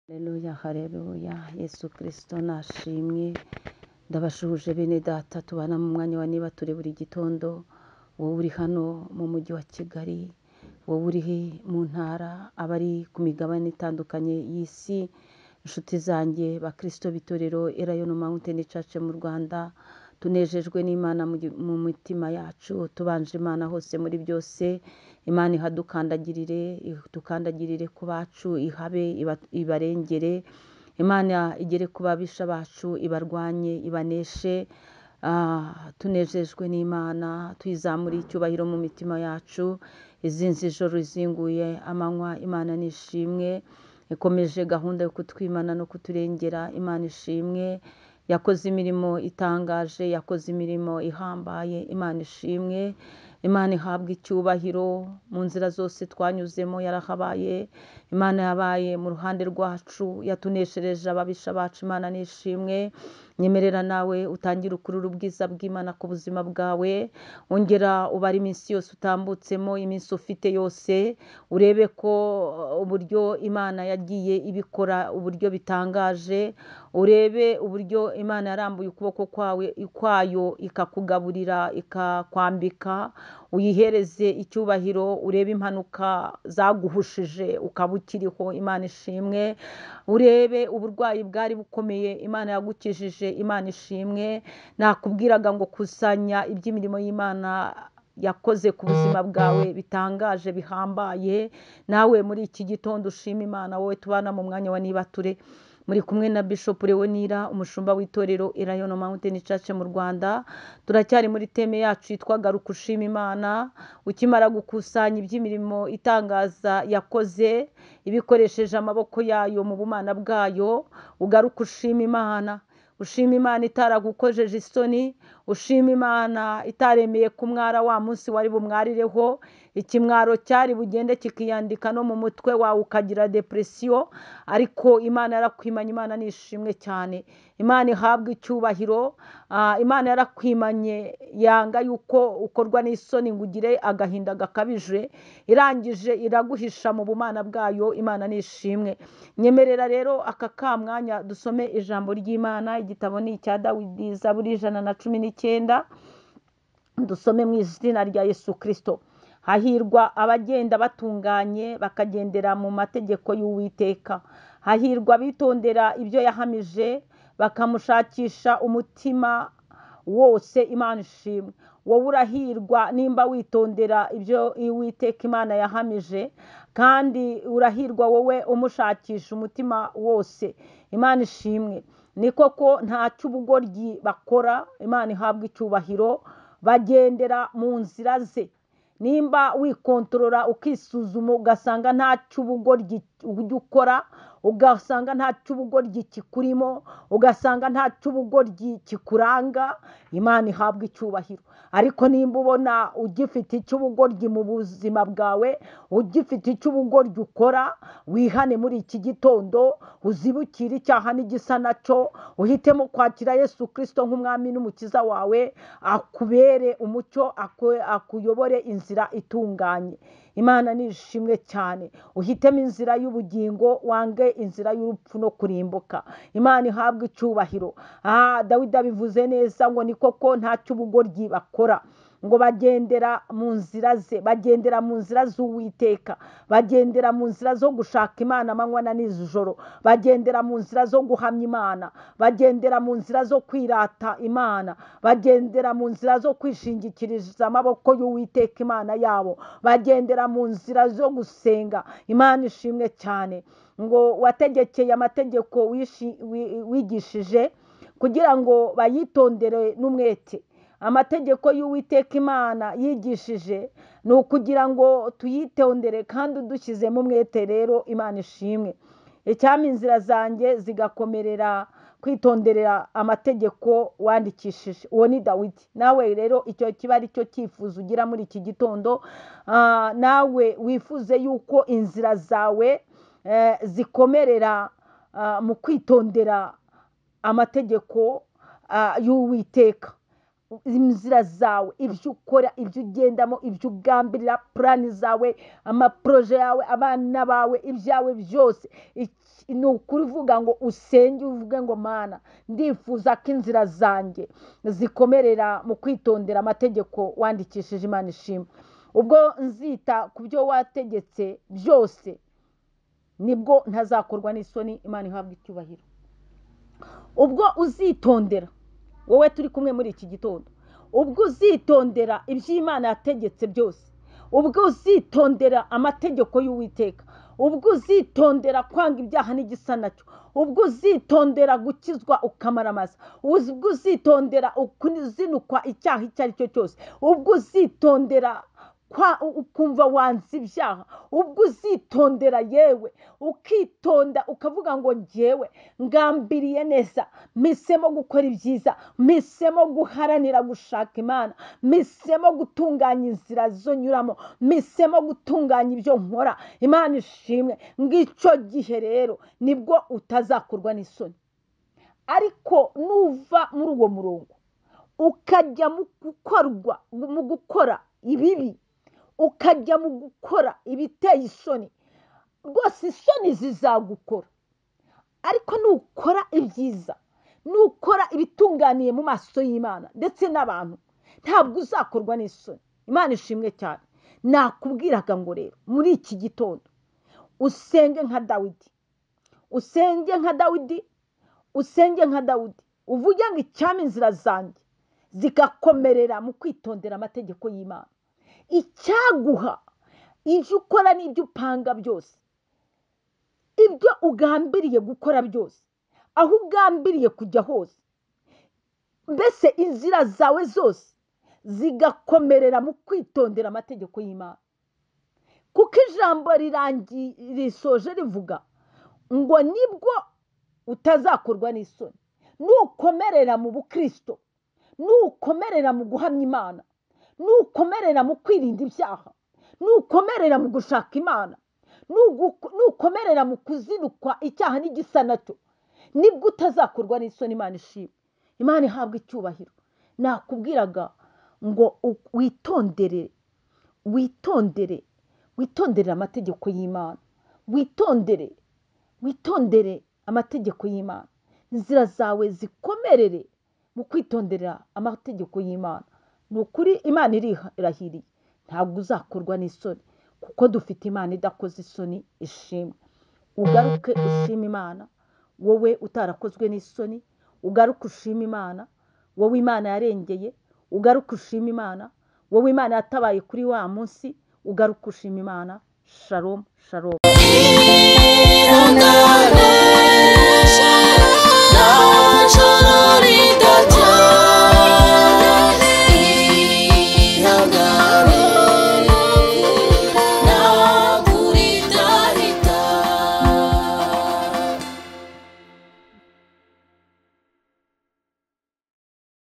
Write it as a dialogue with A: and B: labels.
A: Haleluya, haleluya, Yesu Kristo nashimwe. Ndabashuhuje bene data tubana mu mwanya wa niba turi buri gitondo, wowe uri hano mu mujyi wa Kigali, wowe uri mu ntara, abari ku migabane itandukanye y'isi, inshuti zanjye bakristo b'itorero Elayono Mountain Church mu Rwanda, tunejejwe n'Imana mu mitima yacu, tubanje Imana hose muri byose. Imana ihadukandagirire, itukandagirire ku bacu, ihabe ibarengere. Imana igere ku babisha bacu, ibarwanye, ibaneshe. Tunejejwe n'Imana, tuyizamuriye icyubahiro mu mitima yacu. Izinze ijoro izinguye amanywa, Imana nishimwe. Ikomeje gahunda yo kutwimana no kuturengera, Imana ishimwe. Yakoze imirimo itangaje, yakoze imirimo ihambaye, Imana ishimwe. Imana ihabwa icyubahiro mu nzira zose twanyuzemo, yarahabaye. Imana yabaye mu ruhande rwacu, yatuneshereje ababisha bacu, Imana nishimwe. Nyemerera nawe utangire ukurura ubwiza bw'Imana ku buzima bwawe, ongera ubare iminsi yose utambutsemo, iminsi ufite yose, urebe ko uburyo Imana yagiye ibikora, uburyo bitangaje, urebe uburyo Imana yarambuye ukuboko kwawe kwayo ikakugaburira, ikakwambika, uyihereze icyubahiro, urebe impanuka zaguhushije ukaba ukiriho, Imana ishimwe. Urebe uburwayi bwari bukomeye, Imana yagukijije, Imana ishimwe. Nakubwiraga ngo kusanya iby'imirimo y'Imana yakoze ku buzima bwawe bitangaje bihambaye, nawe muri iki gitondo ushima Imana. Wowe tubana mu mwanya wa nibature, muri kumwe na Bishop Leonira, umushumba w'itorero Elayono Mountain Church mu Rwanda. Turacyari muri teme yacu yitwa Garuka ushima Imana. Ukimara gukusanya iby'imirimo itangaza yakoze ibikoresheje amaboko yayo mu bumana bwayo, ugaruka ushima Imana. Ushima Imana itaragukojeje isoni, ushima Imana itaremeye kumwara wa munsi wari bumwarireho, ikimwaro cyari bugende kikiyandika no mu mutwe wawe ukagira depresiyo, ariko Imana yarakwimanye. Imana nishimwe cyane, Imana ihabwa icyubahiro. Imana yarakwimanye, yanga yuko ukorwa n'isoni ngo ugire agahinda gakabije, irangije iraguhisha mu bumana bwayo. Imana nishimwe. Nyemerera rero aka kamwanya dusome ijambo ry'Imana. Igitabo ni icya Dawidi, Zaburi 119, dusome mu izina rya Yesu Kristo. Hahirwa abagenda batunganye bakagendera mu mategeko y'Uwiteka. Hahirwa abitondera ibyo yahamije bakamushakisha umutima wose. Imana ishimwe. Wowe urahirwa nimba witondera ibyo Uwiteka Imana yahamije, kandi urahirwa wowe umushakisha umutima wose. Imana ishimwe. Ni koko nta cy'ubugoryi bakora, Imana ihabwa icyubahiro, bagendera mu nzira ze. Nimba wikontorora ukisuzuma ugasanga nta cy'ubugoryi ujya ukora, ugasanga nta cy'ubugoryi kikurimo, ugasanga nta cy'ubugoryi kikuranga, Imana ihabwa icyubahiro. Ariko nimba ubona ugifite icy'ubugoryi mu buzima bwawe, ugifite icy'ubugoryi ukora, wihane muri iki gitondo, uzibukire icyaha n'igisa nacyo, uhitemo kwakira Yesu Kristo nk'umwami n'umukiza wawe, akubere umucyo, akuyobore inzira itunganye. Imana nishimwe cyane. Uhitemo inzira y'ubugingo, wange inzira y'urupfu no kurimbuka. Imana ihabwa icyubahiro. Dawidi abivuze neza ngo ni koko nta cy'ubugoryi bakora, ngo bagendera mu nzira ze, bagendera mu nzira z'Uwiteka, bagendera mu nzira zo gushaka Imana amanywa na nijoro, bagendera mu nzira zo guhamya Imana, bagendera mu nzira zo kwirata Imana, bagendera mu nzira zo kwishingikiriza amaboko y'Uwiteka Imana yabo, bagendera mu nzira zo gusenga. Imana ishimwe cyane. Ngo wategekeye amategeko wigishije kugira ngo bayitondere n'umwete. Amategeko y'Uwiteka Imana yigishije ni ukugira ngo tuyitondere kandi udushyizemo umwete. Rero Imana ishimwe. Icyampa inzira zanjye zigakomerera kwitonderera amategeko wandikishije. Uwo ni Dawidi. Nawe rero icyo kiba ari cyo cyifuzo ugira muri iki gitondo, nawe wifuze yuko inzira zawe zikomerera mu kwitondera amategeko y'Uwiteka. Inzira zawe, ibyo ukora, ibyo ugendamo, ibyo ugambirira, purani zawe, amaporoje yawe, abana bawe, ibyawe byose, ni ukuri uvuga ngo usenge, uvuge ngo Mana, ndifuza ko inzira zanjye zikomerera mu kwitondera amategeko wandikishije. Imana ishimwe. Ubwo nzita ku byo wategetse byose, nibwo ntazakorwa n'isoni. Imana ihabwa icyubahiro. Ubwo uzitondera, wowe turi kumwe muri iki gitondo, ubwo uzitondera ibyo Imana yategetse byose, ubwo uzitondera amategeko y'Uwiteka, ubwo uzitondera kwanga ibyaha n'igisa nacyo, ubwo uzitondera gukizwa ukamaramaza, ubwo uzitondera kuzinukwa icyaha icyo ari cyo cyose, ubwo uzitondera ukumva wanze ibyaha, ubwo uzitondera yewe ukitonda ukavuga ngo njyewe ngambiriye neza, mpisemo gukora ibyiza, mpisemo guharanira gushaka Imana, mpisemo gutunganya inzira zo nyuramo, mpisemo gutunganya ibyo nkora. Imana ishimwe. Ng'icyo gihe rero nibwo utazakorwa n'isoni. Ariko nuva muri uwo murongo ukajya mu gukora ibibi, ukajya mu gukora ibiteye isoni, rwose isoni zizagukora. Ariko nukora ibyiza, nukora ibitunganiye mu maso y'Imana ndetse n'abantu, ntabwo uzakorwa n'isoni. Imana ishimwe cyane. Nakubwiraga ngo rero muri iki gitondo usenge nka Dawidi, usenge nka Dawidi, usenge nka Dawidi, uvuge ngo icyampa inzira zanjye zigakomerera mu kwitondera amategeko y'Imana. Icyaguha ibyo ukora n'ibyo upanga byose, ibyo ugambiriye gukora byose, aho ugambiriye kujya hose, mbese inzira zawe zose zigakomerera mu kwitondera amategeko y'Imana. Kuko ijambo risoje rivuga ngo nibwo utazakorwa n'isoni. Nukomerera mu bukristo, nukomerera mu guhamya Imana, nukomerera mu kwirinda ibyaha, nukomerera mu gushaka Imana, nukomerera mu kuzinukwa icyaha n'igisa nacyo, nibwo utazakorwa n'isoni. Imana ishimwe. Imana ihabwa icyubahiro. Nakubwiraga ngo witondere, witondere, witondere amategeko y'Imana, witondere, witondere amategeko y'Imana, inzira zawe zikomerere mu kwitondera amategeko y'Imana. Ni ukuri Imana irahiriye, ntabwo uzakorwa n'isoni, kuko dufite Imana idakoze isoni. Ishimwe. Ugaruke ushima Imana, wowe utarakozwe n'isoni, ugaruke ushima Imana, wowe Imana yarengeye, ugaruke ushima Imana, wowe Imana yatabaye kuri wa munsi, ugaruke ushima Imana. Shalom, shalom.